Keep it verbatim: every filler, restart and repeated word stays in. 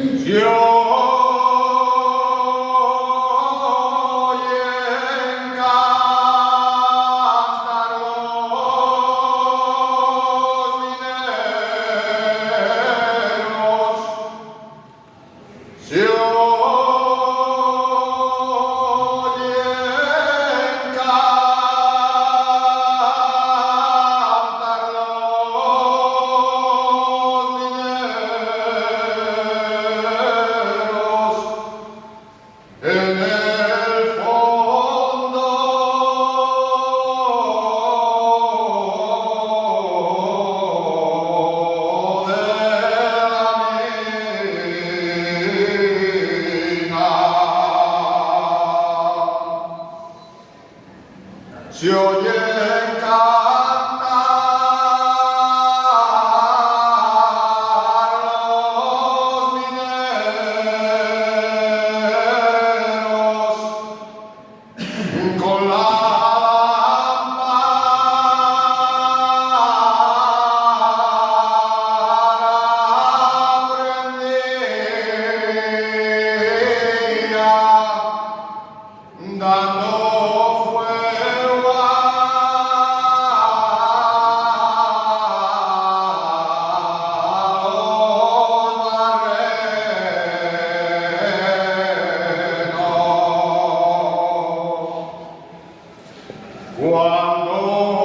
Si oyen cantar los mineros, si oyen cantar los mineros, en el fondo de la mina, se oyen cantar los mineros con la lámpara prendida, dando fueu a los barrenos. Cuando